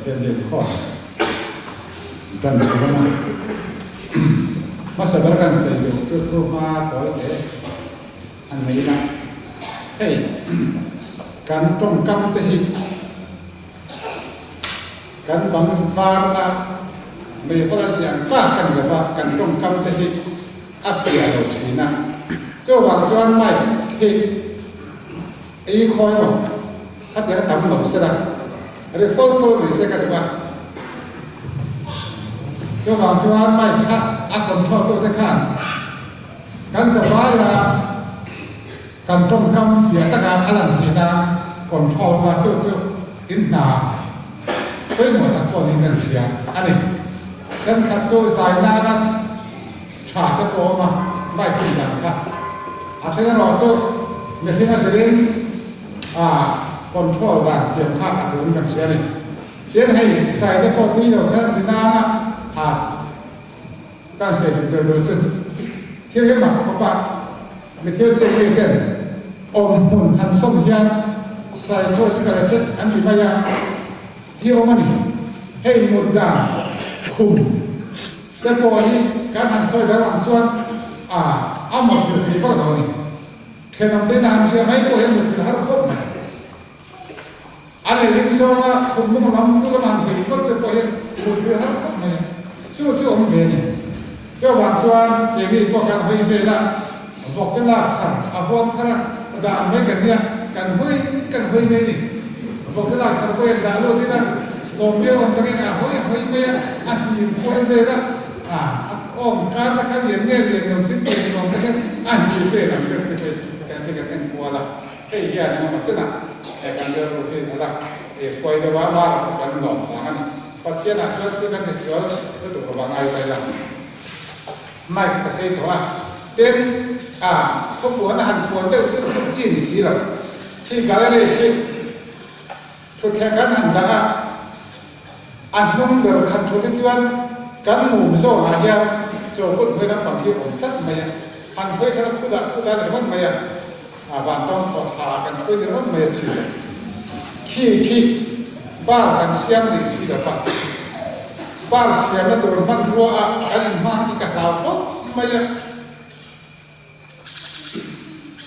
Pathian biak khawm tan chho ang a. Hmasa ber kan sawi duh chu thu hma kawi te an nei ila. Hei kan tawngkam te hi kan bang var a meihawl a siam tak a ni lova, kan tawngkam te hi a fiah lo thin a. Chuvang chuan mic hi Ei khawi maw? Khatiang a tam lo sela, ri fo fo rih se ka duh a. Chuvang chuan mic kha a control tute khan kan zavaia kan tawngkam fiah taka a lan theih nan control la chu chu in hna pawimawh tak pawh niin kan hria a ni. Thenkhat chu zai nana tha te pawh a awm a, mic in dan kha a then erawh chu mihring a zirin a control dan thiam kha a tum kan hria a ni. Tin hei zai te pawh tui lo khan ti nana a kan sawi duh ber ber chu thil hi mak khawp a, mi thil chiah mi ten awm hmun han sawm hian psychological effect an ti mai a, hi awm a ni. Hei mut dan khum. Te pawh hi kan han sawi dang ang chuan a a mawhphurh thei vak lo a ni. Thenawm te in a han hria mai pawh hian mawhphurh har khawp mai. A lehling zawnga khum lung lam lu lama han hawi ringawt te pawh hian mawhphurh har khawp mai a. Chu chu awm ve a ni. Chuvang chuan keini pawh kan hawi vel a, vawk te lak thar a huam thar a dah ang mai kan nia, kan hawi kan hawi mai a ni. Vawk te lak thar pawh hian dah lut ila lawm viau awm takin a hawi a hawi mai a, a hnim kual vel a, a a awm kar te kha lian nge lian lo tin thei ni awm te hian a hnim vel ang deuh te pawhin kan ti kan en kual a, hei hian engemaw chenah he kan rilru hi a la hruai deuh a, mara chu kan lawm vang a ni. Pathianah chuan thil kan tisual lutuk lo vang ai ta ila. Mike ka sei tawh a, tin a khawpuan a han puan deuh tuk tuk chi ni si lo. Khi gallery khi thutthleng kan han dah a, a hnung ber han thu te chuan kan mum zawnah hian chaw kut hnuai lampang hi awm tlat mai a, han hawi khat a khudah khudah ni ringawt mai a, a vantawng khawh thla ah kan thui ni ringawt mai a chi lo. Khi khi bar kan siam rih si lo va, bar siamna tur hmanrua ah kan inhmang tih ka hlau khawp mai a.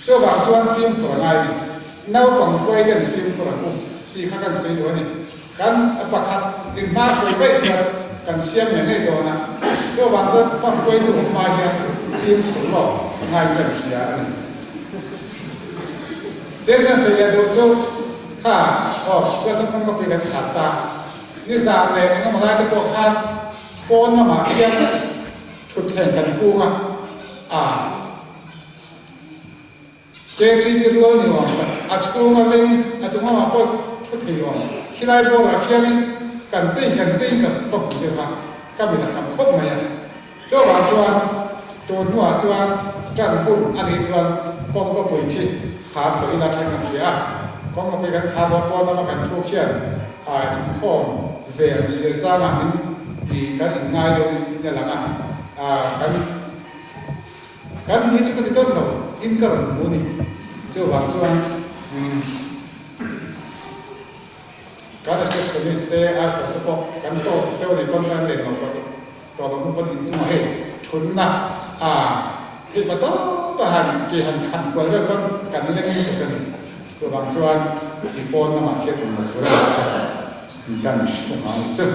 Chuvang chuan fimkhur a ngai ni. Naupang hruai ten fimkhur ang u tih kha kan sawi duh a ni. Kan pakhat inhma hruai vaih chuan kan siam ngei ngei dawn a. Chuvang chuan hma hruaitu awm hma hian fimkhur lawk a ngai kan hria a ni. Tin kan sawi leh duh chu kha aw chuan chu kawngkapui kan khar ta. Nizan leh engemaw lai te pawh khan pawn lamah khian Thutthleng kan hung a, a KTP rual ni awm tak, a chhunga leng, a chung lamah pawh thu thei awm. Khilai bawrah khianin kan tei kan tei ka va hmu deuh a, ka mit a kham khawp mai a. Chuvang chuan tun hnuah chuan tan hun a nih chuan kawngkawpui khi khar tawh ila then kan hria a, kawngkawpui kan khar loh pawn lama kan thu khian a inkhawm ve ang zia zangah min i kan inngai deuh in a lang a, ah kan kan ni chu ka ti dawn lo in ka rawn hmu ni. Chuvang chuan umm kan receptionist te usher te pawh kan tawk deuh a ni pawn kan len lo pawh tawh lo hnu pawn inchungah hei thunna ah theih pa tawp a han ke han khan kual vel pawn kan leng lutuk a ni. Chuvang chuan i pawn lamah khian awm lo tur a ni a. Kan thu nghal chu.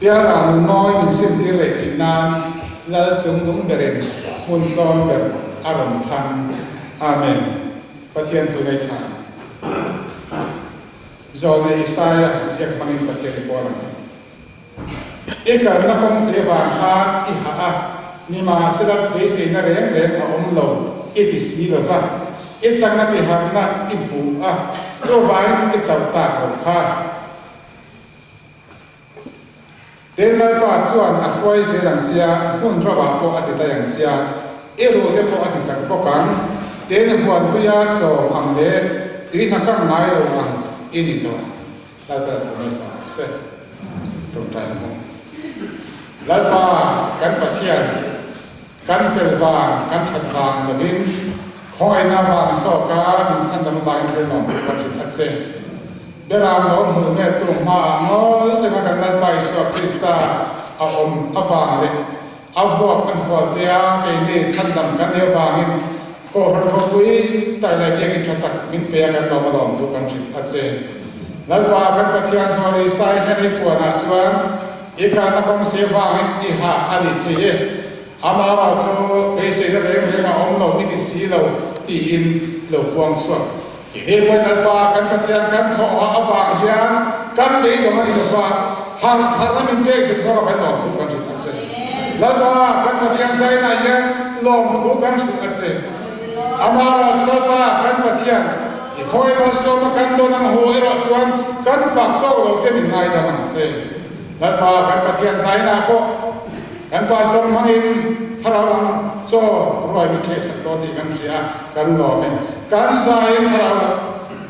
Pialral nun mawi min simtir leh theih nan Lal chung nung berin hmun tlawm ber a rawn thlang. Amen. Pathian thu ngaithla. Zawlnei Isaia ziak hmangin Pathian i pawl ang. I kalna kawng che vang khan i hah a, nimahsela beiseina reng reng a awm lo i ti si lo va, i chakna tiharhna i hmuh a, chuvangin i chauh tak lo kha. Tin, Lalpa chuan a hruai zel ang chia, hmun rovah pawh a ti daih ang chia, i ruhte pawh a ti chak bawk ang. Tin, huanpuia chawm ang leh tui hna kang ngai lo ang i ni tawh. Lalpa thu hmasa ang se, tawngtai ang u. Lalpa kan Pathian, kan fel vang, kan that vang lovin, Khawngaihna vang zawka min chhandam avangin rinawm tur ka ṭhin a che. Beram lo hmuh ngettu hmaah ngawi renga kan Lalpa Isua Krista a awm avang leh a vuak an vual tia keini chhandam kan nih avangin Kohhran ropui tak leh biakinn ṭha tak min pe a kan lawm a lawm thu kan hrilh a che. Lalpa kan Pathian zawn i sai hnen i puanah chuan i kalna kawng si avangin i hah a ni thei e. Amaherawh chu beiseina reng reng a awm lo i ti si lo tiin lo puang chhuak. He puan Lalpa kan Pathian kan thawhah avang hian kan beidawng a ni lo va, harh tharna min pek zet zawk avangin lawmthu kan hrilh a che. Lalpa kan Pathian zainah hian lawmthu kan hrilh a che. Amaherawh chu Lalpa kan Pathian i khawi malsawmna kan dawn ang hu erawh chuan kan fak tawk lo che min ngaidam ang che. Lalpa kan Pathian zainah pawh Kan pastor hmangin thlarau lam chaw ruai min ṭhehsak dawn tih kan hria a, kan lawm e. Kan zaiin thlarau lam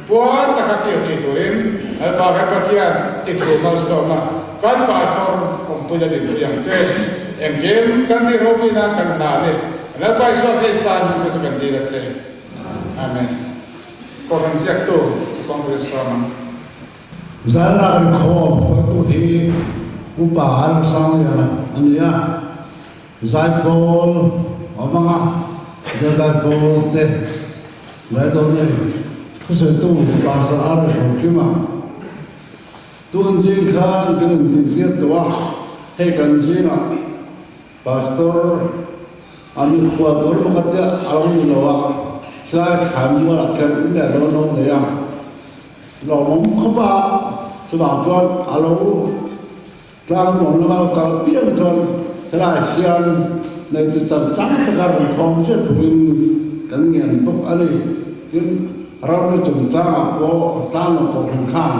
puan taka kir thei turin Lalpa kan Pathian i thu malsawmna kan pastor awmpui la dinpui ang che. Engkim kan tih ropui nan kan hlan e. Lalpa Isua Krista hming che chu kan dil a che. Amen. Kohhran ziaktu Thupang Turisawm ang. Zalra kan khawm hruaitu hi Upa Lalsangliana a ni a, Zaipawl awm anga Bial Zaipawl te ngai dawn a ni. Thusawitu Pastor R. Hrokima tun zing khan kan intihziak tawh a, hei kan zingah Pastor a mikhual tur pakhat chiah a lo ni lo a, helai thlai mualah khian in leh lo an lo nei a, lawmawm khawp a, chuvang chuan a lo tlang nuam lama lo kal piang chuan helai hian neitu chan chang taka rawn khawm chiah turin kan ngen bawk a ni. Tin, ramri chungchangah pawh tlang lo kohhran khan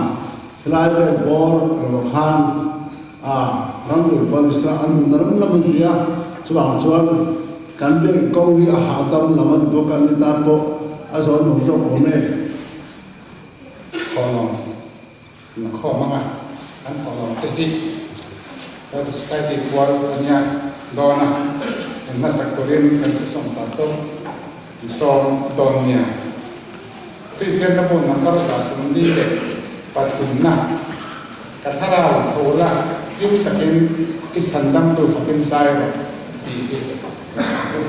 helai vel bawr erawh khan A, ramri police a an ram lam an ti a, chuvang chuan kan biak kawng hi a hahdam lam a ni bawk a, ni tan pawh a zawn awm zawk awm e. Thawhlawm an khawm ang a, an thawhlawm te hi Bible Society pual a nia dawn a, in hmasak turin kan thusawm pastor an sawm dawn nia. Kristian na hmun number 143 na ka thlarau tho la hlim takin i chhandamtu fakin zai rawh tih hi ka sawi duh.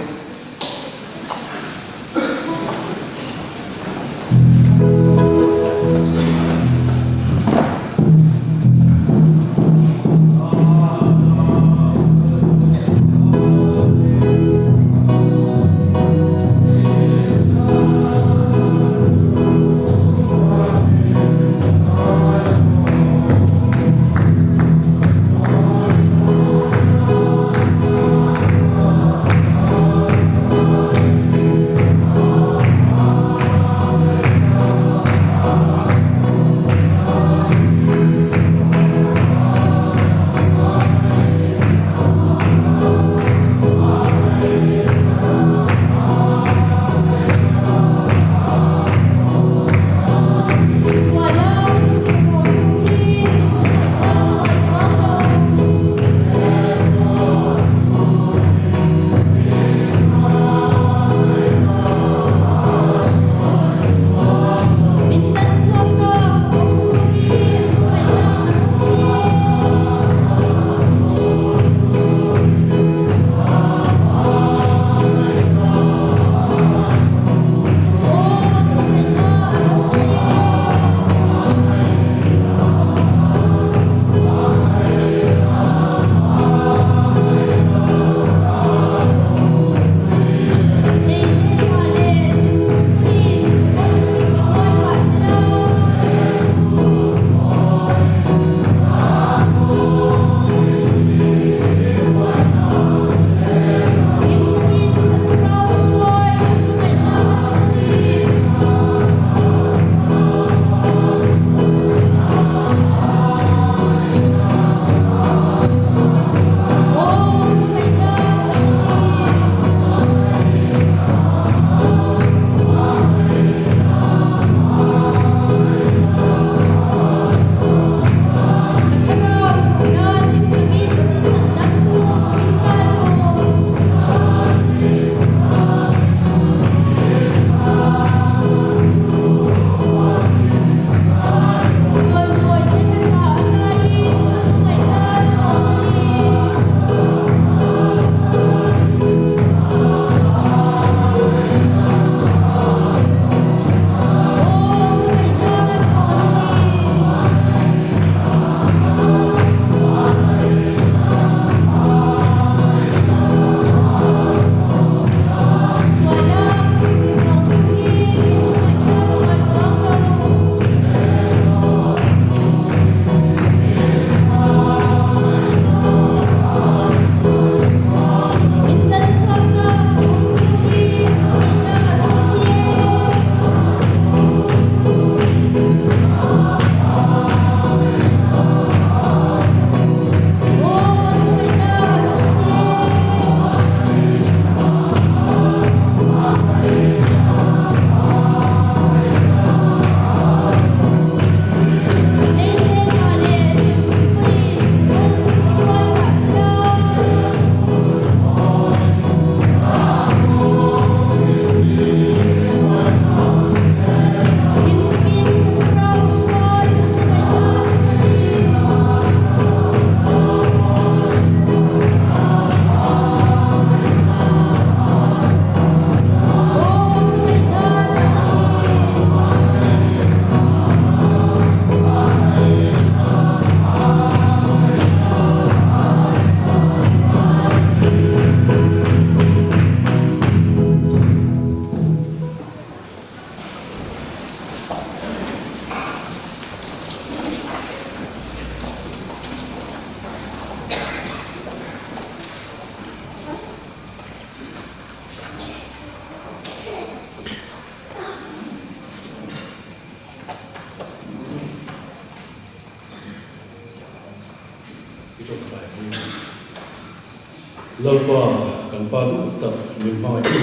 Lalpa kan Pa duh tak min hmangaihtu,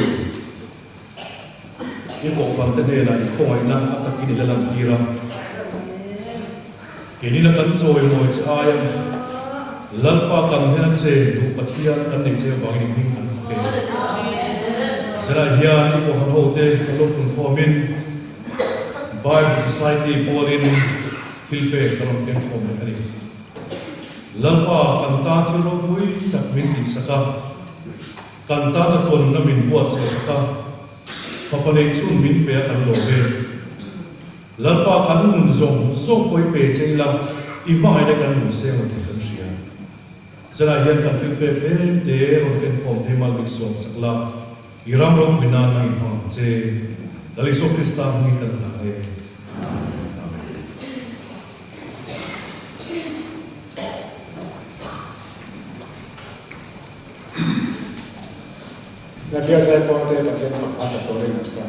i kohhran te hnenah i khawngaihna a takin i la lantir a. Keini la kan chawimawi che aia Lalpa kan hnena che duh Pathian kan nei che avangin i hming kan fak e. Zirah hian i kohhran hote kan lo phunkhawmin Bible Society pawlin thil pek kan rawn keng khawm leh a ni. Lalpa kan tan thil ropui tak min tihsak a, kan tan chatuan nuna min buatsaihsak a, fapa neih chhun min pe a kan lawm e. Lalpa kan nun zawng zawng pawh i pe che ila, i hmangaihna kan nun seng lo tih kan hria. Zanah hian kan thil pek tlem te rawn ken khawm thei mal bik sawm chak la, i ram ropui nan nang i hmang ang che. Lal Isua Krista hmingin kan hlan e. Amen. Nadia Zaipawn te Pathian fak hmasa turin an sa.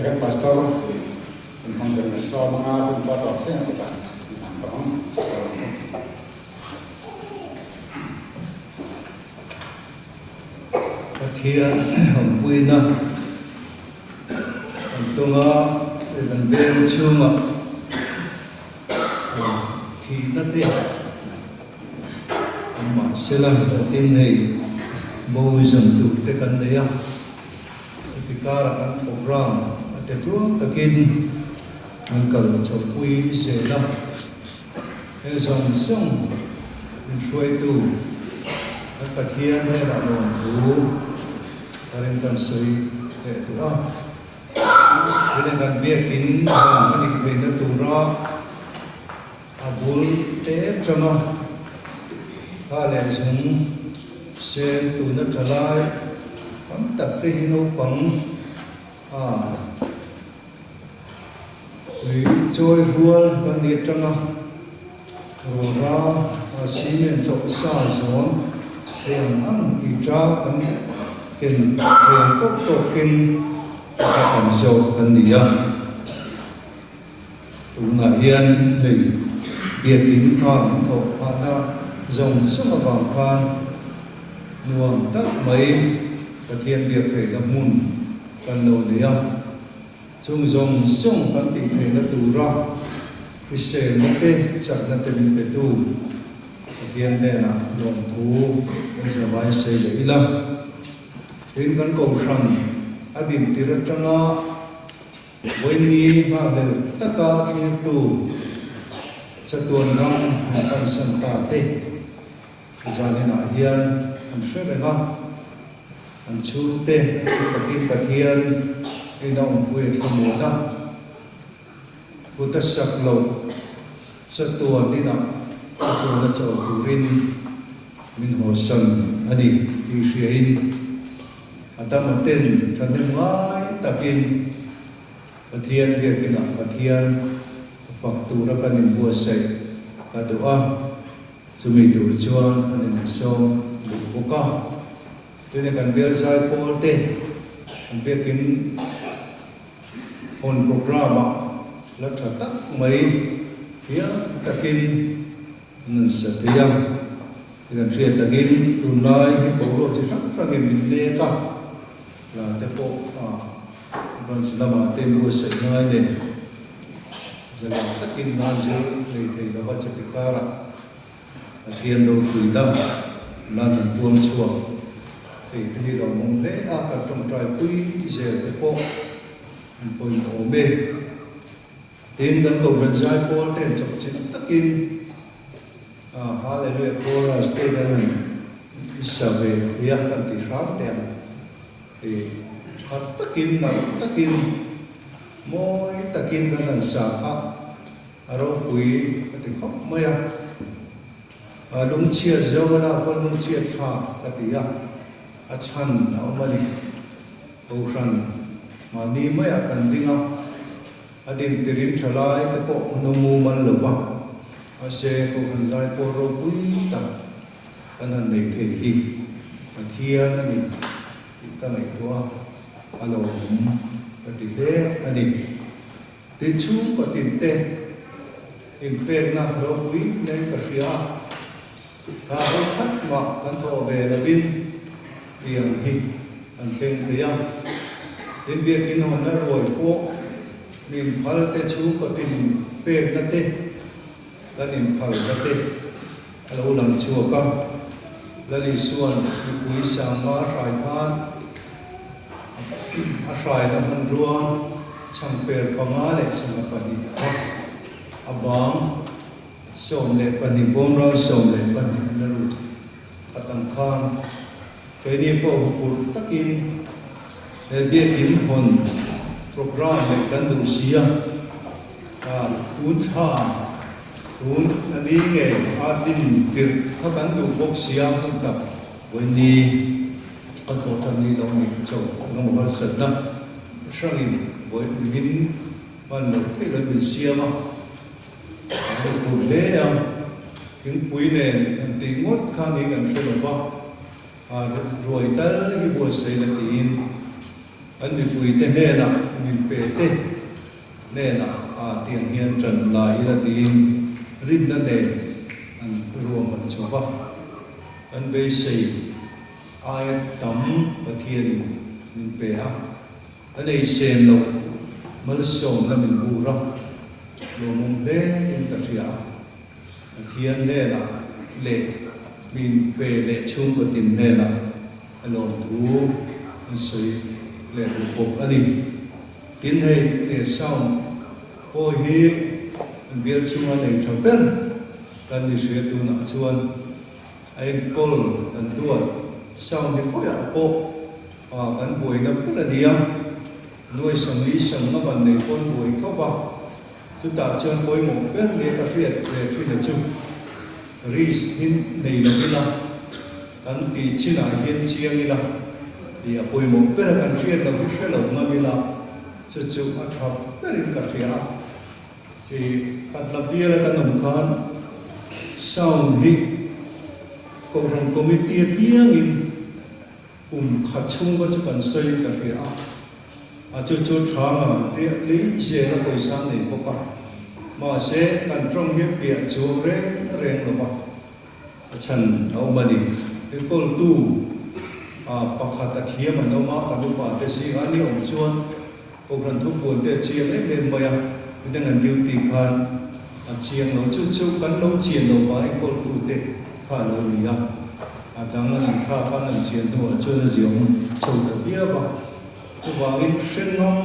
Kan Pastor kan hmang kan sawm anga hun pa tawp thleng ang kutah kan hmang tawh ang. Pathian awmpuina kan tawnga kan veng chhungah thihna te awm mahsela tin hei Maoism duh te kan nei a, chuti karah kan program a te tluang takin an kal chhopui zel a. He zawng zawng inhruaitu kan Pathian hnenah lawmthu a rin kan sawi leh duh a. Tuna kan biakin ban a nih theihna tura. tura a bul te atanga kha leh zung sen tuna tha lai tam tak te hi naupang a tui chawi rual kan ni atanga rawra a cement chawh sa zawn thei ang ang ita kan ken thei ang tawk tawkin a tam zawk kan ni a. Tunah hian hei biakin kha min thawh phahna zawng zawng avang khan nuam tak mai Pathian biak theihna hmun kan lo nei a. Chung zawng zawng kan tih theihna tura hriselna te chakna te min petu Pathian hnenah lawmthu kan zavai sei leh ila. Tin, kan kohhran a dintir atanga Vawiini nghahhlelh taka thlirtu chatuan ram han pansan ta te zaninah hian an hre reng a, an chhungte an takin Pathian ina awmpui a thlamuan a, kut a sak loh chatuan inah chatuan a cho turin min hawsan a ni tih hriain A dama ten thahnem ngai takin Pathian biakinah Pathian fak tura kan inbuatsaih ka duh a, chumi tur chuan an insawm duh bawk a. Tuna kan bial zai pawl te an biakin hawn programme-ah la tha tak mai thiam takin an rawn sa thei a. I kan hriat takin tunlai hi boruak chi hrang hrangin min nek a, la te pawh a branch lamah te buatsaih ngai nen zalen takin nan zir lei thei lova chuti karah Pathian ropui dang lan an puang chhuak thei te hi lo awm hle a, kan tawngtai pui zel te pawh an pawimawh awm e. Tin, kan Kohhran zai pawl ten chawpchilh takin Hallelujah Chorus te kan han sa ve thei a, kan ti hram teh ang. Hei, tha takin, nalh takin, mawi takin kan han sa kha a ropui ka ti khawp mai a. Lungchhiat Zovala pawh lungchhiat thlak ka ti a, a chhan a awm a ni. Kohhran mahni maiah kan ding a, a din tirin tha lai te pawh an awm mumal lo va, mahse Kohhran zai pawl ropui tak kan han nei thei hi Pathian a ni tih ka ngaihtuah a, a lawmawm ka ti hle a ni. Tin chhungkaw tin te inpekna ropui nen ka hria a, tha hawi khat mah kan thawh ve lovin tiang hi an thleng thei a. Tin biakin hawnna ruai pawh min phal te chhungkaw tin inpekna te kan inphalna te a lo lang chhuak a. Lal Isua'n mipui sangma hrai khan a hraina hmanrua chhangper panga leh sangha pahnih kha a bang 12 bawmral 12 an la lut a tang khan keini pawh huphurh takin he biakin hawn programme leh kan duh si a. Tun thla tun a ni nge a din tirh kha kan duh bawk sia hun tak vawiini a thawh tan ni lo nih cho eng emaw harsatna hrangin vawiin hman loh theih lo min siam a, kan lo phur hle a, thingpui nen han tih ngawt kha ni kan hre lo va, ruai tal hi buatsaih la tiin an mipuite hnenah min pe te. Hnenah a tiang hian ṭan la ila tiin rinna nen an ruam an chho va. Kan beisei aia tam Pathianin min pe a, a nei sen loh malsawmna min bur a, lawmawm hle in ka hria a. Pathian hnenah leh min pe leh chhungkaw tin hnenah a lawmthu an sawi leh duh bawk a ni. Tin hei ne sound pawh hi an bial chhunga nei tha ber kan ni hria tunah chuan a enkawl kan duat sound hi khawiah pawh kan buaina ber a nia, nuai 40 sangna man nei pawn buai tho va. Chutah chuan pawimawh ber leh ka hriat ve thin a chu risk hi nei lo ila, kan tih chinah hian chiang ila tih a pawimawh ber a, kan hriat loh hi hre lo ngam ila chu chu a tha berin ka hria a. Ih khat la bial a kan awm khan sound hi Kohhran Committee apiangin Kum khat chhung kha chu kan sawi ka hria a, a chu chu tha ngang te lei zel a pawisa an nei bawk a, mahse kan tawng hi piah chuang reng reng lo va, a chhan a awm a ni. Enkawltu a pakhat a thiam an awm a, kan upa te zingah ni awm chuan Kohhran thupuan te a chiang em em mai a, midang an duty khan a chiang lo, chu chu kan lo chian lo vang enkawltu te kha a lo ni a, a dang an an thlak a, an an chian hnuah chuan a ziawm chho ta viau a, chuvangin hre ngam,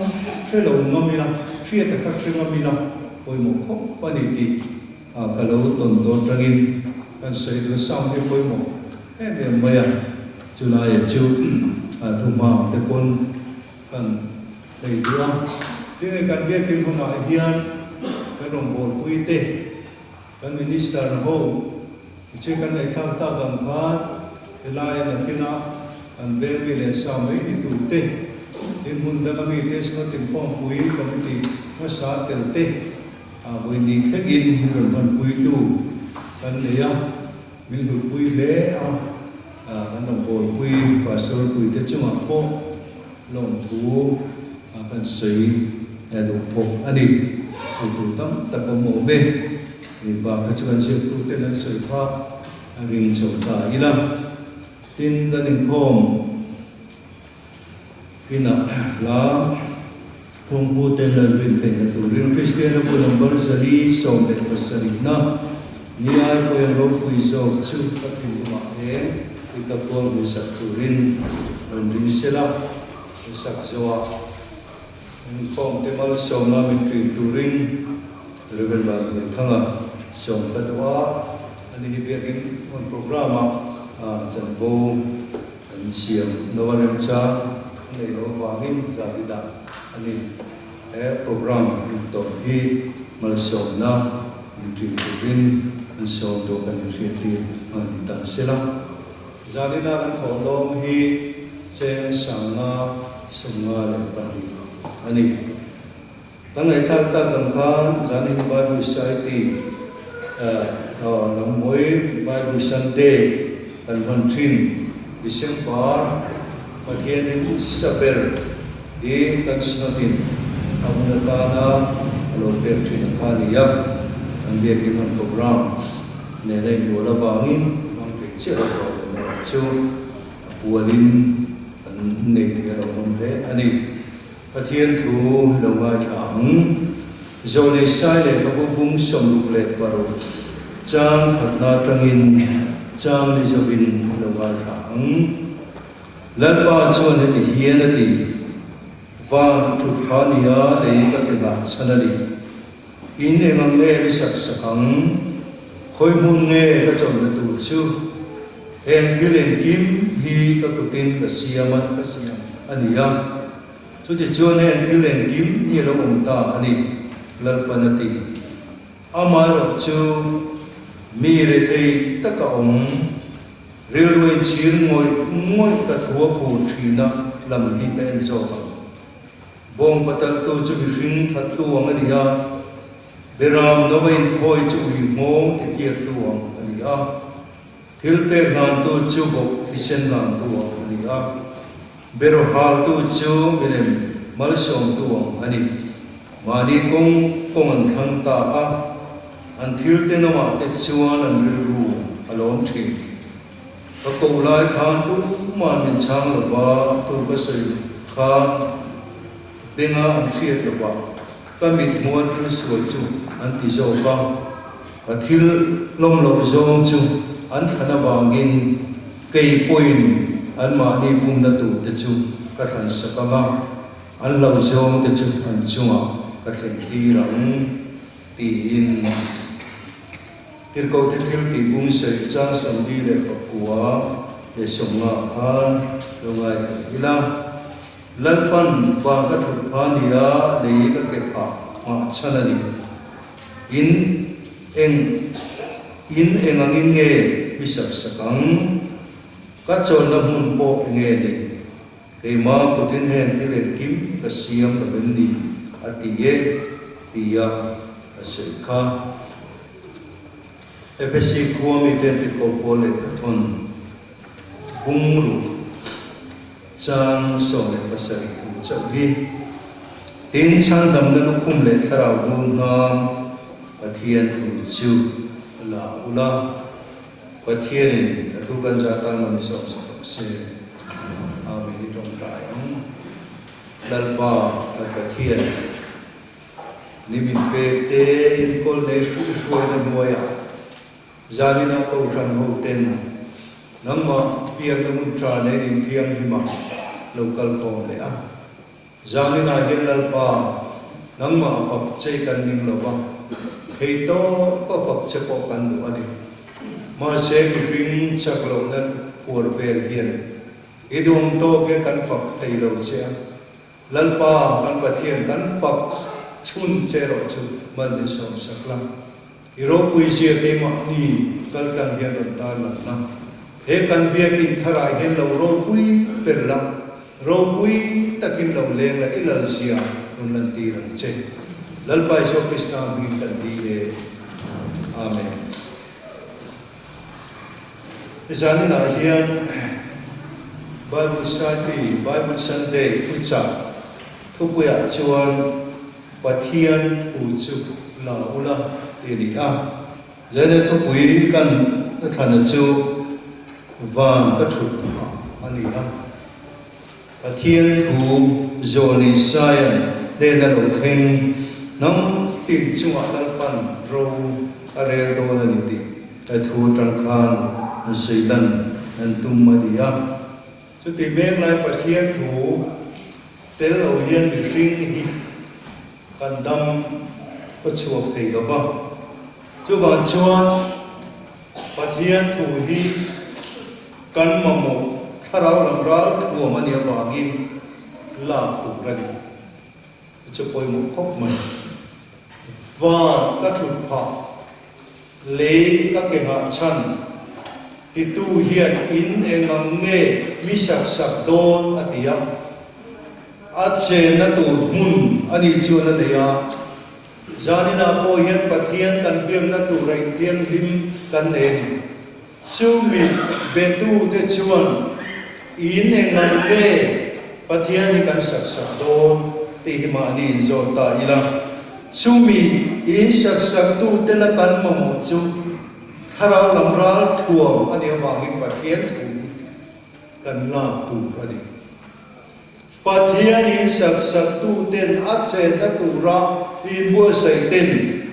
hre lo ngam ila, hriata kha hre ngam ila pawimawh khawp a ni tih ka lo tawn dawn tangin kan sawi duh a, sound hi pawimawh em em mai a, chulaiah chu thuhma te pawn. Kan nei duh a. Tinge kan biakin hunah hian kan rawngbawlpui te, kan Minister ho che kan ngaihthlak tak ang khan helai a nakinah kan veng mi leh sa mai ni tur te, tin hmun danga mi te Synod Inkhawmpui Committee hmasa tel te ah vawiin thlengin min rawn hmanpuitu kan nei a, min hlutpui hle a, kan rawngbawlpui Pastor puite chungah pawh Lawmthu a kan sawi duh bawk a ni. Sawi tur tam tak awm awm e. Hei bak kha chu kan ziaktu ten an sawi kha a ring chho ta ila. Tin, kan inkhawm inah hla Phungpu ten an rin theihna turin Kristiana bu number 470 na ni ai pawhin ropui zawk chu ka thinlungah eng i ka kuang hmuhsak turin rawn ring sela, ka sak zawh a, inkhawm te malsawmna min ṭin turin Rev. Vanhnuaithanga sawm ka duh a, ani hi biakin hmun programme ah chanvo an siam no a remchang a neih loh avangin zan i dah a ni. He programme intawp hi malsawmna min ṭin turin an sawm duh kan inhriattir a ni ta sela. Zanina kan thawhlawm hi cheng 552 a ni. Kan ngaihthlak tak ang khan zanin Bible Society lammawi Bible Sunday kan hman thin December Pathianin saber hi kan Synod-in a hun atana a lo pek thin a kha a ni a, kan biakin han programme nena inbual avangin hmang thei chiah lo tawh lo erawh chu a pualin kan nei thei a lo awm hle a ni. Pathian thu lo ngaithla ang. Zawlei sai lehkhabu bung 66 chang khatna atangin chang ni zawin lo ngaithla ang. Lalpa chuan heti hian a ti, Van thut kha nia lei ka ke ngah chhan a ni. In eng ang nge mi sak sak ang? Khawi hmun nge ka chawlhna tur chu? Heng thil engkim hi ka kutin ka siam a, ka siam a ni a. Chutichuan heng thil engkim hi a lo awm ta a ni, Lalpan a ti. Amaherawh chu mi rethei taka awm, rilru inchhir ngawih ngawih ka thu a phur thina lam hi ka en zawk ang. Bawng pataltu chu mihring thattu ang a ni a, Beram nova inthawi chu ui nghawng tikiaktu ang a ni a, thil pek hlantu chu bawk thisen hlantu ang a ni a, beraw haltu chu milem malsawmtu ang a ni. Mahni kawng kawng an thlang ta a, an thil tenawmah te chuan an rilru a lawm thin. Ka koh lai khan tuman min chhang lo va, tu ka sawi khan benga an hriat lo va, ka mit hmua thil sual chu an ti zawk a, ka thil hlawm loh zawng chu an thlan avangin kei pawhin anmahni pumna tur te chu ka thlan sak ang a, an hlauh zawng te chu an chungah ka thlen tir ang, tiin. Tirhkohte thil tih bung sawi chang 49 khan lo ngaithla ila, Lalpan van ka thut pha nia lei ka ke phah nghah chhan a ni. In eng in eng angin nge mi sak sak ang? Ka chawlhna hmun pawh enge ni? Keimah kutin heng thil engkim ka siam lo em ni? a ti e, tia a sawi kha. Efesi khua mite tiko pawl leh pathawn bungruk chang 17 thu chauh hi tin chhandamna lukhum leh thlarau lu hnam Pathian thu chu la ula, Pathianin a thu kan zah tan lo ni sawm sak rawh se. Amen i tawngtai ang. Lalpa kan Pathian. Ni min pek te enkawl nei hruih hruaina hnuaiah zaninah Kohhran ho ten nangmah piakna hmun tha nei rin thianghlimah lo kal khawm leh a. Zaninah hian Lalpa nangmah fak che kan ning lo va, thei tawp a fak che pawh kan duh a ni. Mahse mihring chak lohna phuar vel hian i duhawm tawk hian kan fak thei lo che a. Lalpa kan Pathian kan fak chhun che erawh chu mal min sawm sak la. I ropui zia keimahni kal tlang hian rawn tar lang la. He kan biakin tharah hian lo ropui ber la, ropui takin lo leng la i lal zia rawn lantir ang che. Lalpa Isua Krista hmingin kan dil e. Amen. Zaninah hian Bible Study, Bible Sunday thuchah thupuiah chuan Pathian thu chu la ula tih a ni a. Zaina thupui kan thlana chu van ka thut phah a ni a. Pathian thu Zawlni Saian hnena lo thleng hnam tin chungah Lalpan ro a rel dawn a ni tih a thu atang khan an sawi lan an tum a ni a. Chuti mek lai Pathian thu tel lo hian mihring hi kan dam a chhuak thei lo va. Chuvang chuan Pathian thu hi kan mamawh thlarau lam ral thuam a nih avangin lak tur a ni. Chu chu pawimawh khawp mai. Van ka thut phah, lei ka ke nghah chhan titu hian in eng ang nge mi sak sak dawn a ti a. A chenna tur hmun a nih chuan a nei a. Zaninah pawh hian Pathian kan biakna tura inthianghlim kan nei a ni. Chumi betute chuan in eng ang nge Pathian hi kan sak sak dawn tih hi mahni inzawt ta ila. Chumi in sak saktute la kan mamawh chu thlarau lam ral thuam a nih avangin Pathian thu hi kan lak tur a ni. Pathian in sak saktu ten a chetna tura inbuatsaih ten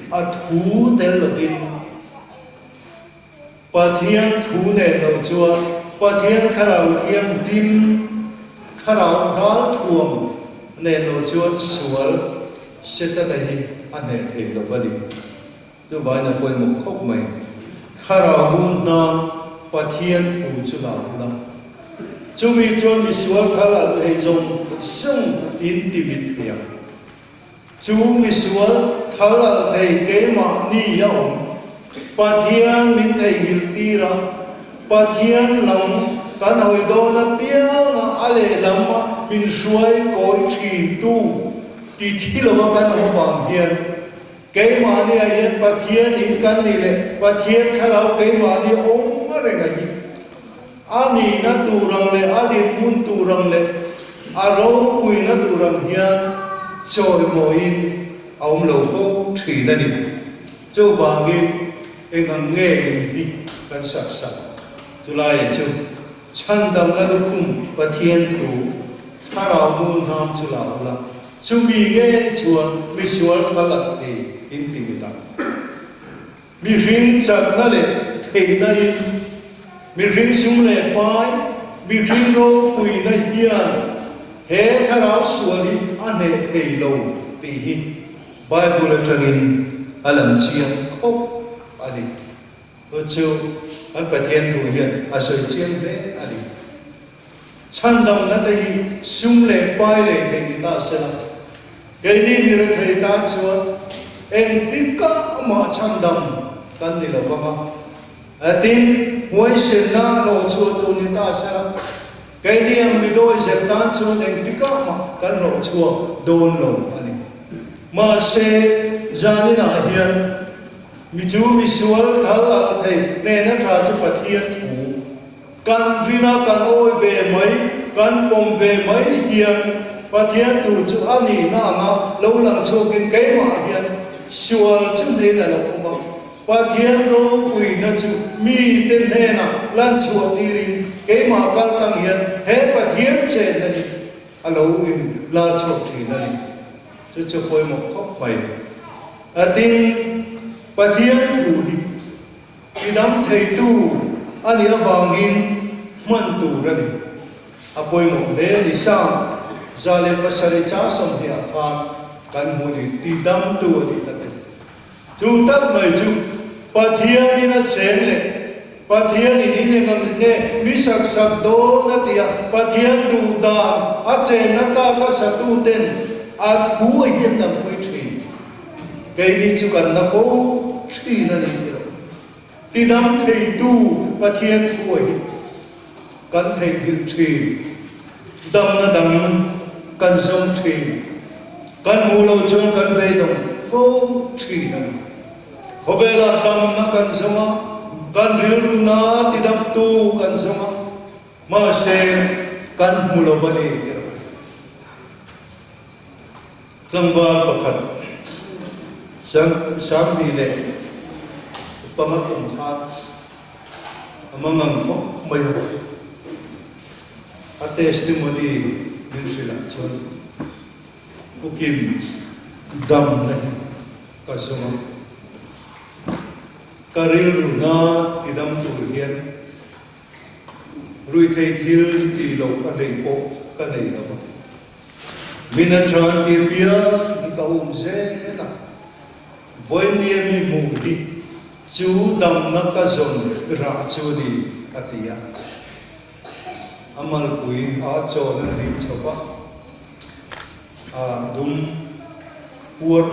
a thu tel lovin Pathian thu nen lo chuan Pathian Thlarau Thianghlim Thlarau ral thuam nen lo chuan sual Setana hi a hneh thei lo a ni. Chuvain a pawimawh khawp mai. Thlarau hun hna Pathian thu chu la ula. Chumi chuan misual thal alh thei zawng zawng in ti mit thei ang. Chu misual thal alh thei keimahni a awm. Pathian min theihnghilh tir a, Pathian lam kan hawi dawn apianga a lehlam a min hruai kawi thin tu ti thi lova kan awm avang hian Keimahni ah hian Pathian in kan nih leh Pathian thlarau keimahni awm reng a hi. A nihna tur ang leh a dinhmun tur ang leh a ropuina tur ang hian chawimawiin a awm lo fo thin a ni. Chuvangin eng ang nge in hi kan sak sak? Chulai chu chhandamna lukhum Pathian thu thlarau nu hnam chu la ula, chumi ngei chuan misual thal at thei in ti mi tak. Mihring chakna leh theihna in, mihring sum leh pai, mihring ropuina hian he thlarau sual hi a hneh thei lo tih hi Bible atangin a lang chiang khawp a ni. Chu chu kan Pathian thu hian a sawi chiang hle a ni. Chhandamna te hi sum leh pai leh theih ni ta se la, keini mi rethei tan chuan engtik ah mah chhandam kan ni lo vang a. Tin, huaisenna hlawhchhuah tur ni ta sela, keini ang midawi zet tan chuan engtikah mah kan hlawhchhuak dawn lo a ni. Mahse, zaninah hian mi chu misual thal alh thei hnena tha chu Pathian thu Kan rina kan awi ve mai, kan pawm ve mai hian Pathian thu chu a nihna anga lo lang chhuakin keimah hian sual chu hnen a lo awm a. Pathian ropuina chu mite hnenah lan chhuah tirin keimah kal tlang hian he Pathian chenna hi a lo in lar chhuak thin a ni. Chu chu pawimawh khawp mai. A tin, Pathian thu hi. Tidam theitu a nih avangin hman tur a ni. A pawimawh hle a ni. Psalm 107 chang 20 ah khan kan hmu ni, tidamtu a nih ka ti. Chu tak mai chu Pathianin a cheng leh Pathianin in eng ang nge mi sak sak dawn a ti a, Pathian duh dan a chenna tlaka satuten a thu a hian dangpui thin. Keini chu kan la fo thin a ni ti lo. Tidam theitu Pathian thuai hi kan theihnghilh thin. Damna dang kan zawng thin. Kan hmuh loh chuan kan beidawng fo thin a ni. Khawvelah damna kan zawng a, kan rilruna tidamtu kan zawng a, mahse kan hmu lo a ni ti lo. Tlangval pakhat Sangni leh panga kum khan a mangang khawp mai a, a testimony min hrilh ah chuan Pu Kim damna hi ka zawng a, ka rilru hna tidam tur hian ruihtheih thil tih loh a nei pawh ka nei lo va. Min a than tir bial hi ka um zel a, vawinia mi hmuh hi chu damna ka zawn rah chu a ni, a ti a. A malpui a chawn a hlim chho va, a dum puar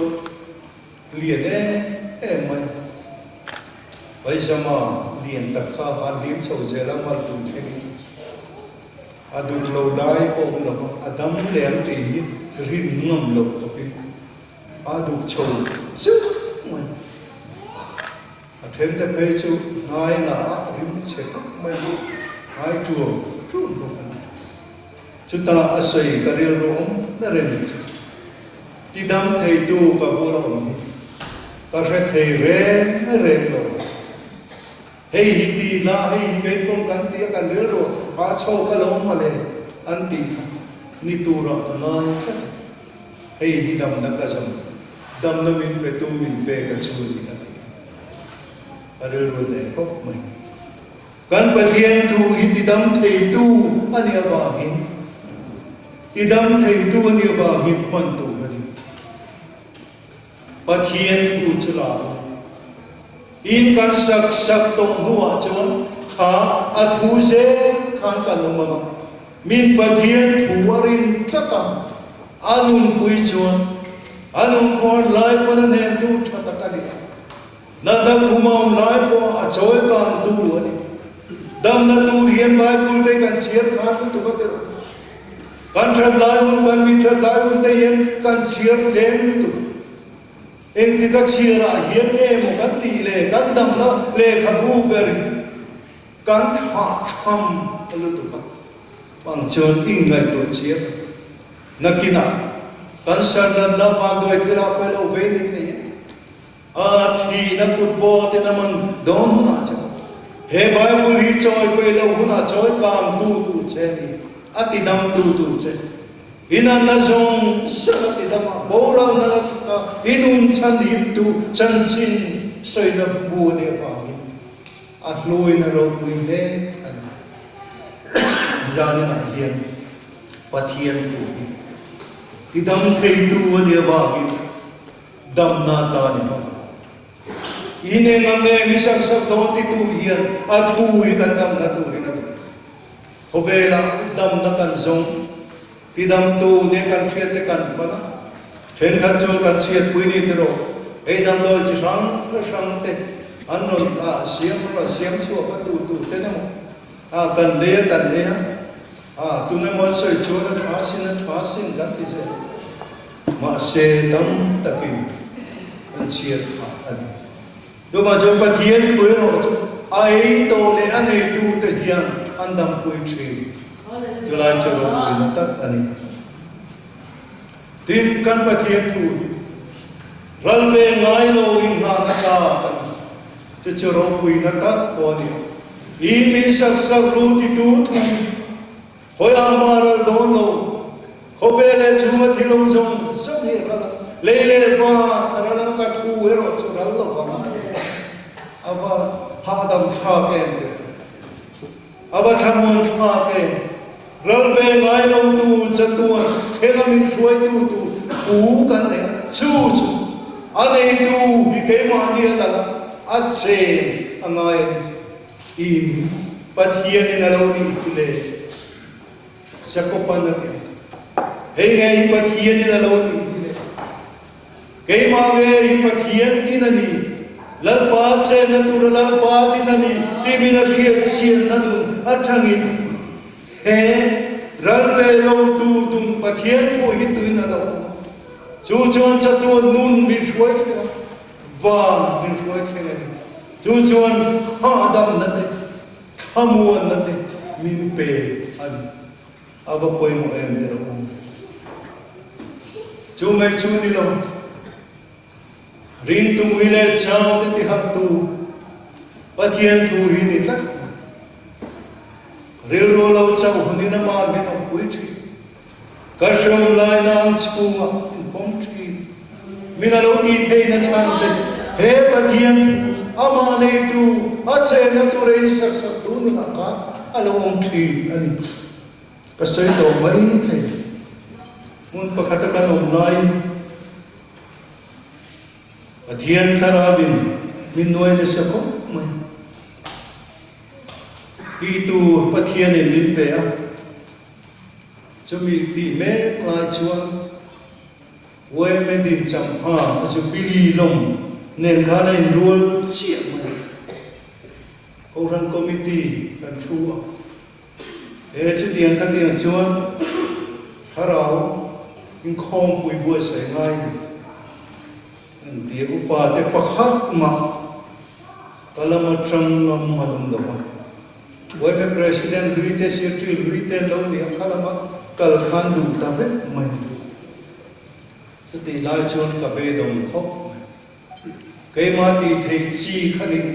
lian em em mai. Vaizama lian tak kha a hlim chho zel a, malpui thlengin. A duh lo lai pawh awm lo va, a dam leh ang tih hi rin ngam loh khawpin a duh chho chuk mai. A thente phei chu hnai lah a rim chhe khawp mai a, hnai tuam tuam bawk a ni. Chutah a sawi ka rilru awm na reng chu tidam theitu ka bula awm hi ka hre thei reng reng lo a. Hei hi ti la, hei hi kei pawh kan ti a, kan rilru a chho ka lo awm mawle an tih kha ni turah ka ngai tlat a. Hei hi damna ka zawm, damna min petu min pek a chu ni a ti a. Ka rilru hle khawp mai. Kan Pathian thu hi tidam theitu a nih avangin, tidam theitu a nih avangin hman tur a ni. Pathian thu chu la a. In kan sak sak tawh hnuah chuan kha a thu zel khan kan awm ang a. Min Pathian thu a rin tlat a, a nunpui chuan a nunphuar lai pawn a hnemtu tha tak a ni a. Natna khum a awm lai pawh a chawi kantu a ni. Damna tur hian Bible te kan chhiar khan lutuk a tirh a. Kan that lai hun, kan mi that lai hun te hian kan chhiar tlem lutuk a. Engtik a chhiar ah hian nge maw kan tih le kan damna lehkhabu ber hi kan thlah tham lutuk a. Bang chuan i ngaihtuah chiang a. Nakinah kan sarnatna vanduai thil ah pawh lo vei ni thei e. A thihna kut vawtin a man dawn hunah chuan he Bible hi chawi peih loh hunah chawi kang tu tur che a ni, a ti dam tu tur che. I natna zawng zawng a ti dam a, boralna la thawk a, i nun chhan him tu chanchin sawina bu a nih avangin a hluain a ropui hle a ni. Zaninah hian Pathian thu hi ti dam theitu a nih avangin Damna ta ni bawk ang. In eng ang nge mi sak sak dawn titu hian a thu hi kan damna turin a duh. Khawvelah damna kan zawng, tidamtu nen kan hriatte kan hman a, thenkhat chuan kan chhiatpui ni tiraw. Hei damdawi chi hrang hrang te an rawn ah siam rawn siam chhuak a tu tu ten emaw ah kan lei a kan ei a ah tun emaw an sawi chuan a tha sin a tha sin kan ti zel. Mahse tam takin an chhiat phah a ni. Chuvang chuan Pathian thu erawh chu a ei tawh leh a neitute hian an dampui thin. Chulai chu ropuina tak a ni. Tin, kan Pathian thu hi ral ve ngai lo in nghahna tlak a ni. Chu chu ropuina tak pawh a ni. I min sak sak ru titu thu hi Khawiah mah ral dawn lo, khawvel leh chhunga thil awm zawng zawng hi a ral a, lei leh van a ral ang a, ka thu erawh chu ral lo vang a ni. A va hahdam thlak em te, a va thlamuan thlak em, ral ve ngai lo tu chatuan thlenga min hruaitu tu thu kan nei a, chu chu a neitu hi keimahni a dal a, a chen a ngai a ni. In Pathianin a lo nih hi le? Jakoban a ti a. Hei nge i Pathianin a lo nih hi le? Keimah nge i Pathian in a ni? Lalpa chenna tura Lalpa din a ni tih min a hriat chianna nun atangin he ral ve lo tur dun Pathian thu hi tuin a lo awm. Chu chuan chatuan nun min hruai thleng a. Van min hruai thleng a ni. Chu chuan hahdamna te, thlamuanna te min pe a ni. A va pawimawh em te rawh u. Chu mai chu ni lo, ringtu mui leh chau te tihartu Pathian thu hi ni tlat mai. Rilru lo chauh hunin amah min awmpui thin. Ka hriam lai nan chhungah min pawm thin. Min a lo tih theihna chhan te he Pathian thu amah neitu a chenna tur a insak sak tu nunah khan a lo awm thin a ni. Ka sawi tawh mai thei. Hmun pakhata kan awm laiin Pathian thlarauin min nuai nasa khawp mai. Tih tur Pathianin min pe a. Chumi tih mek lai chuan Weme din changha a zu Billy lawng nen khan a inrual chiah mai a. Kohhran Committee kan thu a, he chutiang khatiang chuan thlarau inkhawmpui buatsaih ngai ni. Engtia upa te pakhat mah ka lam atang ngam an awm lo a. Yma President hlui te Secretary hlui te an lo ni a, kha lama kal khan duh ta vek mai. Chutih lai chuan ka beidawng khawp mai. Keimah tih theih chi kha nih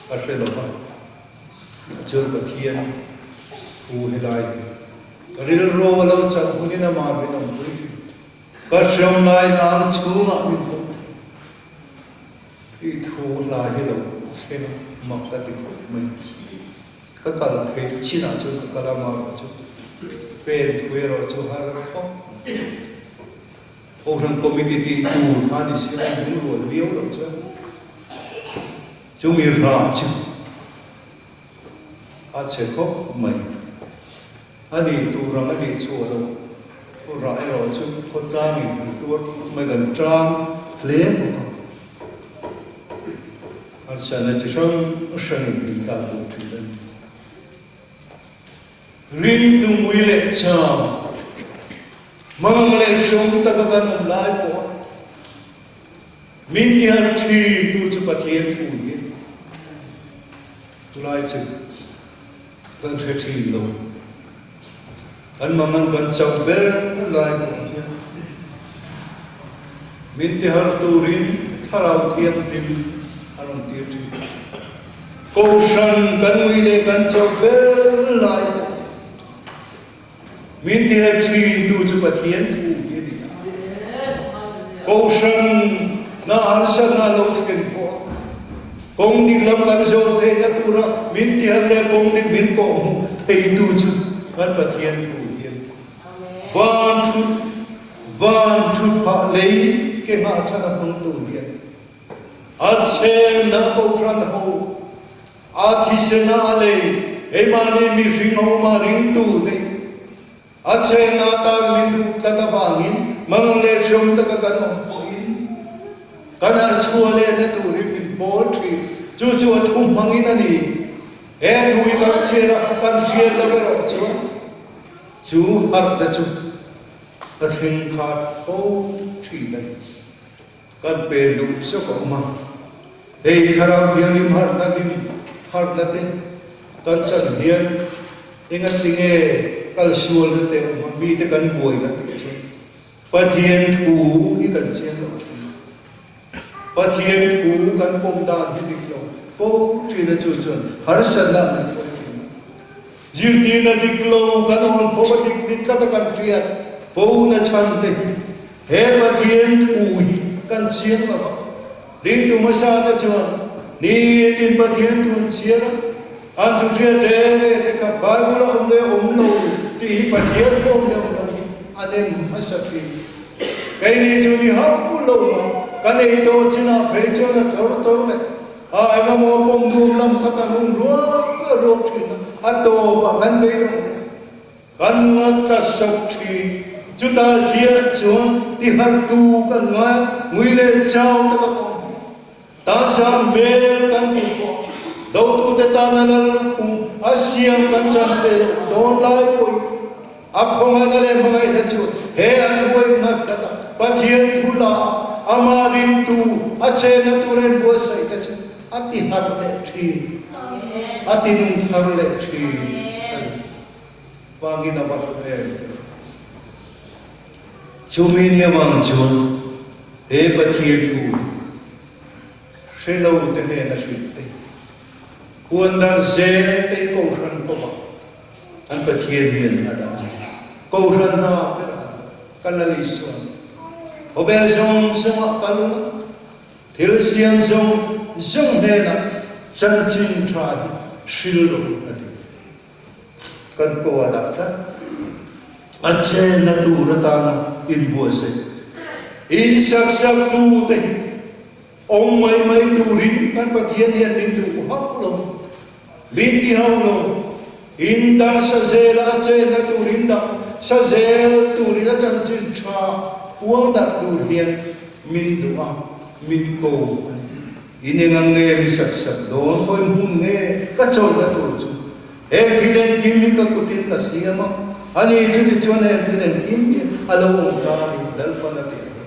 ka hre lo va. Chuan Pathian thu helai hi ka rilru a lo chauh hunin amah min awmpui thin. Ka hriam lai lam chhungah min pawm thei. I thu hla hi lo thleng a, mak ka ti khawp mai. Ka kal theih chinah chuan ka kal a, mah chu pen thu erawh chu har khawp mai. Kohhran committee tih tur kha ni si a, lungrual viau loh chuan chumi rah chu a chhe khawp mai. A nih tur ang a nih chhuah loh rah erawh chu khawtlangin kan tuar khawp mai, kan tang hle bawk a. Harsatna chi hrang hrangin min tlan bawk thin a ni. Ringtu mui leh chau, hmangang leh hrawng taka kan awm lai pawha min tiharh thintu chu Pathian thu hi a ni. Chulai chu kan hre thin lo. Kan mangan kan chauh ber lai pawh hian min tiharh turin Thlarau Thianghlim a rawn tir thin. Kohhran kan ngui leh kan chauh ber lai pawh min tiharh thin tu chu Pathian thu hi a ni a. Kohhran na harsatna a lo thlen pawh a, Kawng dik lam kan zawh theihna tura min tihat leh kawng dik min kawh hmuh theitu chu kan Pathian thu hian van thut van thut phah lei ke nghah chhan a hmangtu hian a chhenna kohhran ho a thisena a lei keimahni mihring ho mah ringtu te A chengah tan min duh tlat avangin mang leh hriam taka kan awm pawhin Kan harh chhuah lehna turin min pawl thin. Chu chu a thu hmangin a ni. He thu hi kan chhiar a, kan hriat lo erawh chuan chu harhna chu ka thleng khat fo thin a ni. Kan pen duh zawk a awm a. Hei Thlarau Thianghlim harhna hlim harhna te kan chan hian engatinge kalsualna te a awm a, mite kan buaina tih chuan Pathian thu hi kan chiang lo thin. Pathian thu kan pawm dan hi dik lo fo thin a, chu chuan harsatna an hruai thin a. Zirtirna dik lo kan awn fo a, dik ni tlat a kan hriat fo na chhan te hi he Pathian thu hi kan chiang lo a. Ringtu hmasa te chuan nitin Pathian thu an chhiar a, an thu hriat re re te kha Bible a awm leh awm lo tih hi Pathian thu awm leh awm lo hi an en hmasa thin. Keini chu ni hauh lo mai, kan ei tawh chinah phei chuan a tlawr tawr leh a engemaw pawm nuam lam kha kan um ruak ruak thin a, a tawpah kan beidawng leh. Kan nunga tla sawk thin. Chutah chiah chuan tihartu kan ngai ngui leh chau taka ka awm. Tansa hmel kan hmuh pawh dotute tana lal lukhum a siam kan chan thei loh dawn lai pawhin a khawngaihna leh hmangaihna chu he a thuai nghat tlat a, Pathian thu la a, amah rintu a chenna tur a inbuatsaih te chu a tihar leh thin, a tinung thar leh thin a ni. Vangin a va hlu em ti lo. Chumi ni avang chuan he Pathian thu hi hre lo te hnena hrilh te, huan dar zel te hi Kohhran kawmah an Pathian hian a dah a ni. Kohhran hna ber a dah. Ka la Isuan khawvel zawng zawngah kal ula, thil siam zawng zawng hnenah chanchin tha hi hril rawh a ti. Kan pawh a dah tlat. A chenna tur atana inbuatsaih insaksaktu te hi awm mai mai turin kan Pathian hian min duh hauh lo, min ti hauh lo. In dang sa zela a chenna tur in dang sa zel turin a chanchin tha puang darh tur hian min duh a, min ko a ni. I ni ngang nge mi sat sat dawn khawi hmun nge ka chawlhna tur chu he thil engkim hi ka kutin ka siam a, ani chutichuan heng thil engkim hi a lo awm ta a ni, Lalpan a ti a ni.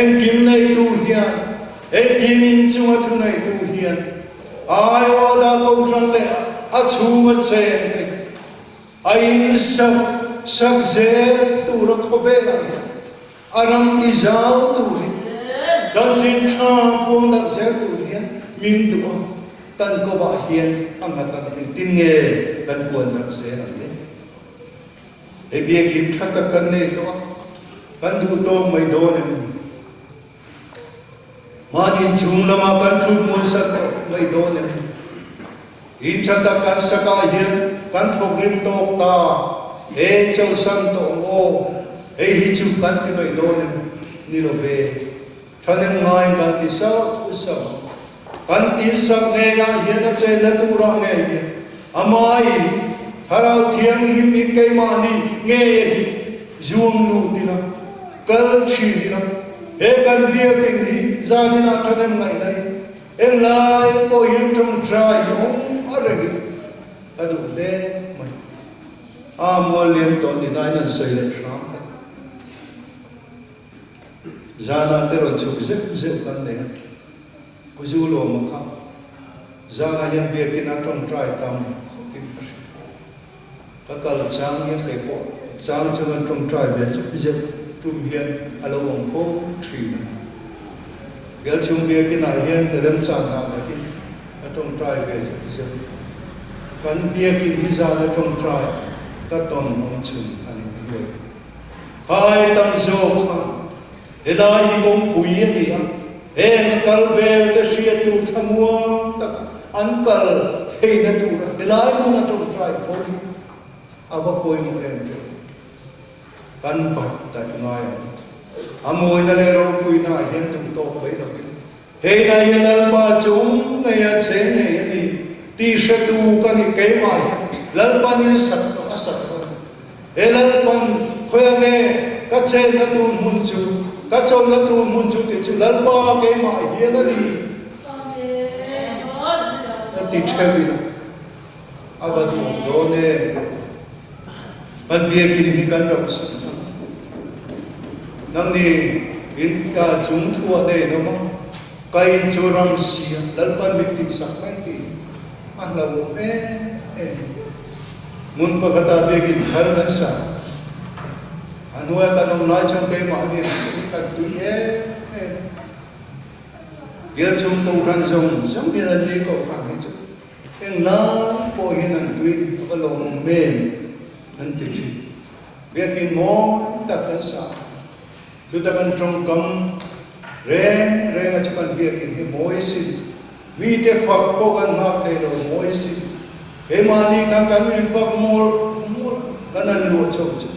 Engkim neitu hian, engkim chunga thuneitu hian aiawda kohhran leh a chhunga cheng te a insak sak zel tura khawvelah hian A ram ti zau turin, chanchin tha puang darh zel tur hian min duh a, kan kovah hian a nghat a ni. Engtin nge kan huan darh zel ang le? Hei biakinn tha tak kan nei tawh a, kan duh tawk mai dawn em ni? Hman inchhung lamah kan thut muansak tawh mai dawn em ni? In tha tak kan sakah hian kan thawk rim tawk ta, he chauhsan tawh ang aw, hei hi chu kan ti mai dawn em ni lo ve, thahnem ngaiin kan ti sauh sauh ang. Kan tinsak ngeiah hian a chenna turah ngei hian amaiin Thlarau Thianghlim in keimahni ngei a hi zuam lut ila, kal thin ila, he kan biakinn hi zaninah thahnem ngaihna in Englai pawh hian tawngtai hi awm a rengin ka duh hle mai. A mual liam tawh ni nain an sawi leh hram kha. Zanah te rawn chhuk zeuh zeuh kan nei a, Pu Zulawma kha zanah hian biakin a tawngtai tam khawpin ka hria. Ka kal chang hian kei pawh chang chu kan tawngtai ve zeuh zeuh tum hian a lo awm fo thin a ni. Bialchhung biakinah hian ka remchan dah vekin ka tawngtai ve zeuh zeuh. Kan biakin hi zana tawngtai ka tawn awm chhun a ni a hluai. Khai tam zawk khan helai hi kawngpui a ni a, heng a kal vel te hriat tur thlamuang taka an kal theihna tura helai hmuna tawngtai pawh hi a va pawimawh em teh. Kan paih daih ngai ang. A mawina leh ropuina ah hian duh tawk mai lovin hei na hian Lalpa chung ngei a che ngei a ni tih hretu ka ni keimah hian Lalpa nia sat tawh a sat tawh a ni. He Lalpan khawiah nge ka chenna tur hmun chu? Ka chawlhna tur hmun chu tih chu Lalpa keimah hian a ni. A ti theuh ila a va duhawm dawn em tih kan biakin hi kan rauh sak tak a. Nangni in ka chung thu a nei nawm a, ka in chu ram si a, Lalpan min tihsak mai tih a hlauhawm em em. Hmun pakhatah biakin thar kan sa. A hnuaia kan awm lai chuan keimahni ang chu hi kan tui em em. Bial chhung kohhran zawng zawng hian an ni kohhran hi chu eng lai pawh hian an tui a va lawmawm em an ti thin. Biakin mawi tak kan sa a, chuta kan tawngkam reng reng a chu kan biakin hi mawi sin, mite fak pawh kan nghak thei lo mawi sin, keimahni khan kan infak mawlh mawlh kan han luah chho chu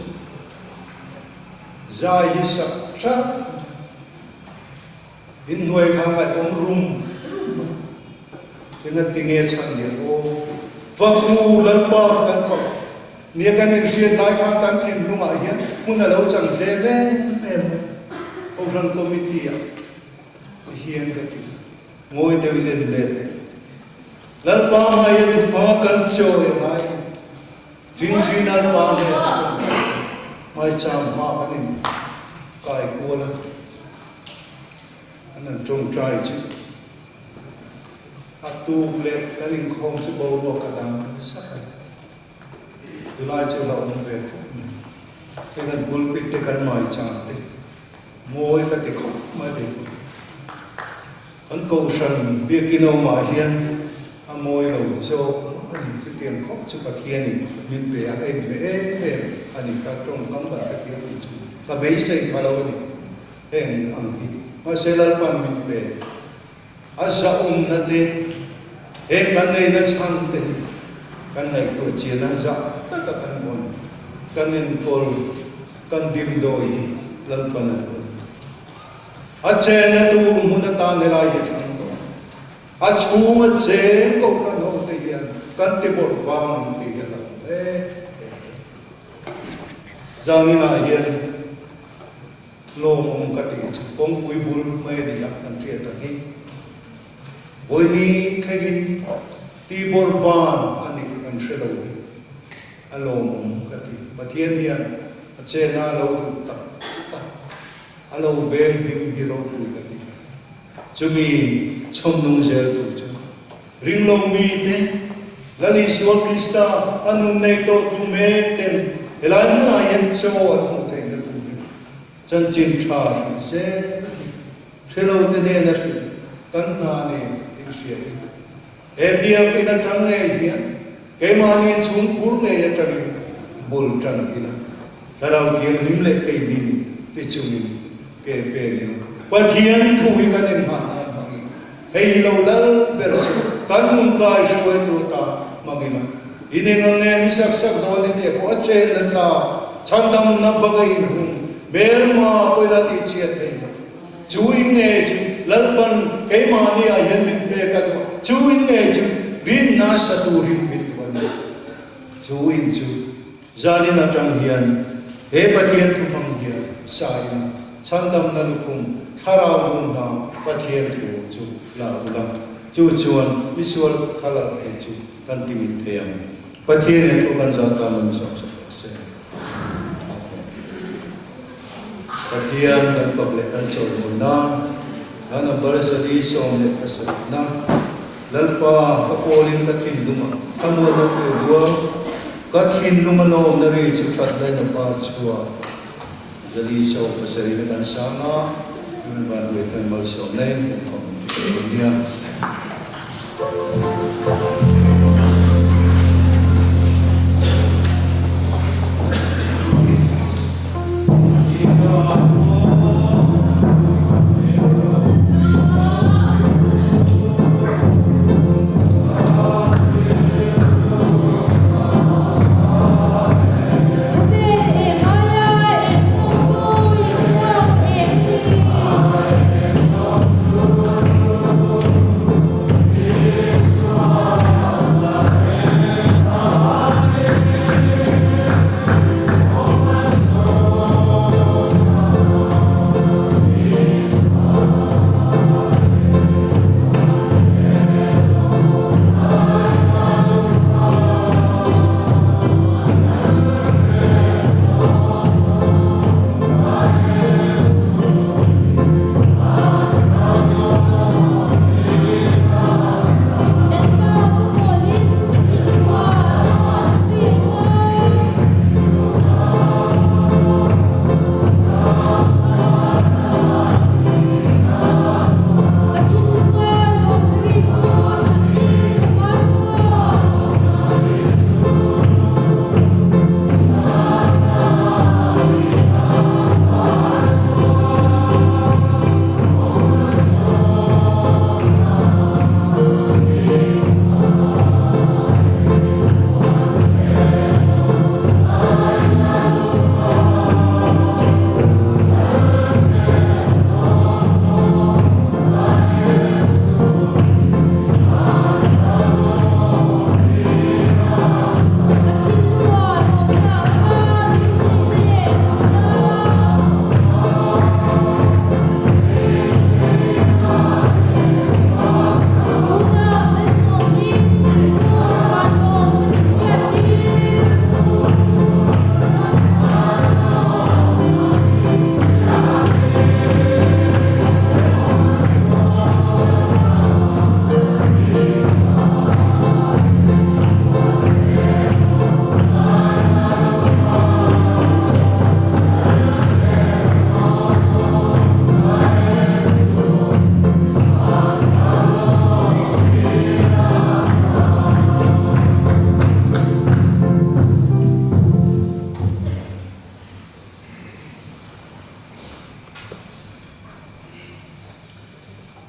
zai hi sak tha. In hnuai kha ngaihawm rum rum mai. Enga tinge chhan lian aw. Faktu Lalpa kha kan fak. Nia kan inhriat lai khan kan thinlungah hian hmun a lo chang tlem em em mai. Kohhran Committee ah hian ka ti. Ngawi deuhin en let leh. Lalpa hmaia tufa kan chawi a ngai. Tingṭi Lalpa nen a tawngtai hmaichang hma kan in kai kual a, an han tawngtai chu a tuk leh kan inkhawm chu boruak a dang sak a, chulai chu hlauhawm ve khawp mai. Hei kan pulpit te kan maichang te mawi ka ti khawp mai ve khawp. Kan Kohhran Biakin awmah hian a mawi lo zawk a ni. Chutiang khawp chu Pathianin min pe a, en ve em em a ni. Ka tawngkam kan hrethiam ang chu ka beisei pha lo a ni. Heng ang hi mahse Lalpan min pe a zahawmna te, heng kan neihna chhan te hi kan ngaihtuah chian a, zah taka kan vawn, kan enkawl, kan dimdawi hi Lalpan a duh a ni. A chenna tur hmun atan helai hi a thlang tawh a. A chhunga cheng kohhran ho te hian kan ti bawrh vang ang tih hi a hlauh em em. Zaninah hian lawmawm ka tih chu kawngpui bul mai a ni a, kan hriat ang hi. Vawini thlengin ti bawrh ban a nih kan hre lo hi a lawmawm ka ti. Pathian hian a chena a lo duh tak tak a. A lo veng him hi ropui ka ti. Chumi chhawmnung zel tur chu ringlo mite Lal Isua Krista a nun nei tawh tu mek ten helai hmunah hian chaw an hmuh theihna turin chanchin tha hrilh zel hi hrelo te hnena hrilh kan hna nen inhria hi he biakin atang ngei hian keimahni chhungkhur ngei atangin bul tan ila. Thlarau Thianghlim leh keinin ti chungin ke pen ila Pathian thu hi kan inhah nan hmangin hei lo lal ber chu kan nun kai hruaitu atan hmang ila in eng ang nge mi sak sak dawn i tih pawh a chen na tla chhandamna banga inhung hmelma pawila tih chhiat thei lo. Chu in nge chu Lalpan keimahni ah hian min pek a duh a, chu in nge chu rinna sa turin min duh a ni. Chu in chu Zanin atang hian he Pathian thu hmang hian sain chhandamna lukhum thlarau lun hna Pathian thu chu la ula, chu chuan misual thalal thei chu kan ti mit thei ang. Pathian he thu kan zan tan lo sak sak rawh se. Amen. Pathian kan fak leh kan chawimawi nan hla number 417 na Lalpa ka pawlin ka thinlungah thlamuanna tu e dual, ka thinlung a lawmna ri chu that lain a par chhuak. 470 na kan sang a, Human Van Huai Malsawm nei hmuhkhawm chu ka duh nia. Khawvel eng aia eng zawk chu Isua eng a ni.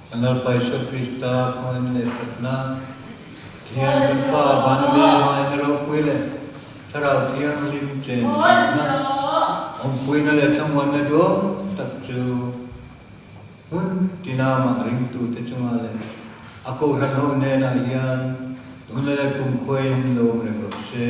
Kan Lalpa Isua Krista khawngaihna leh thatna, Pathian kan Pa vana mi hmangaihna ropui leh Thlarau Thianghlim chen thatna, awmpuina leh thlamuanna duang tak chu hun tina mah ringtute chungah leh a kohhran ho hnenah hian tuna leh kumkhuain lo awm reng rawh se.